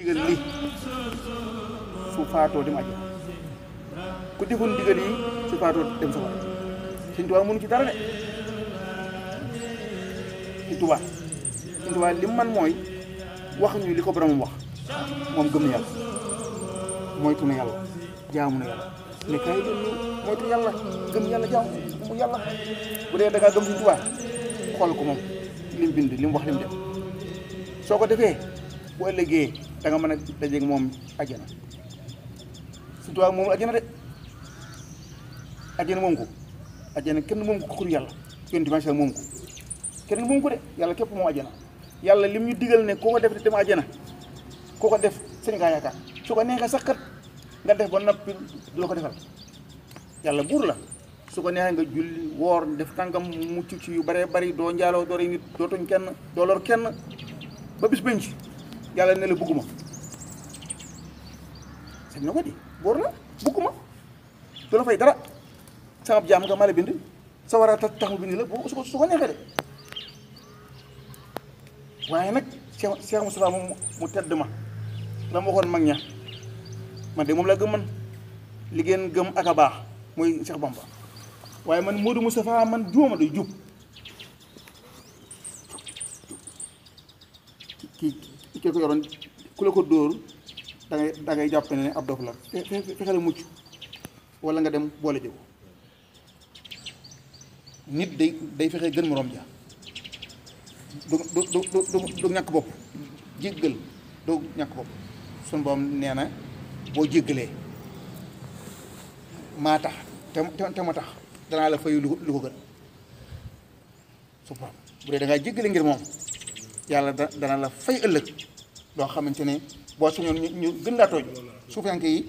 ndigal li su faatoo dem àjjana ku deful ndigal yi su faatoo dem safara Sëñ Tuubaa mënu ci dara de Sëñ Tuubaa li man mooy wax ñu li ko boromam wax moom gëm na yàlla moytu na yàlla jaamu na yàlla mais kaay leen ñu moytu yàlla gëm yàlla jaamu mu yàlla bu dee da ngaa gëm Sëñ Tuubaa xool ko moom lim bind lim wax lim def soo ko defee bu ëllëgee da nga mën a dajeeg moom àjjana Sëñ Tuubaa moom àjjana de àjjana moom ko àjjana kenn moom ko xur yàlla yonent bi moom ko kenn moom ko de yàlla képp moom àjjana yàlla lim ñu digal ne koo ko def dem àjjana koo ko def sëñ ngaa yaakaar su ko neexee sax kat nga def ba noppi du la ko defal yàlla buur la su ko neexee nga julli woor def tàngam mucc ci yu bare bari doo njaaloo doo rey nit doo tooñ kenn doo lor kenn ba bis penc yàlla ne la bugguma sañ na ko di buur la bugguma du la fay dara sama jaam nga ma la bind sa war a tax mu bind la bu su ko neexee de waaye nag Cheikh Moustapha mu tedd ma la ma waxoon mag ña man de moom laa gëm man li ngeen gëm ak a baax mooy Cheikh Bamba waaye man Modou Moustapha man juuma day jub ki ko yoroon ku la ko dóor da ngay jàpp ne ab dof la fexe la mucc wala nga dem boole jëw nit day fexe gën moroom ja du ñàkk bopp jéggal du ñàkk bopp sun boom nee na boo jéggalee maa tax te ma tax danaa la fayu lu ko gën su borom bu dee da ngaa jéggale ngir moom yàlla dana la fay ëllëg loo xamante ne boo sañoon ñu gën laa tooñ suufiyanke yi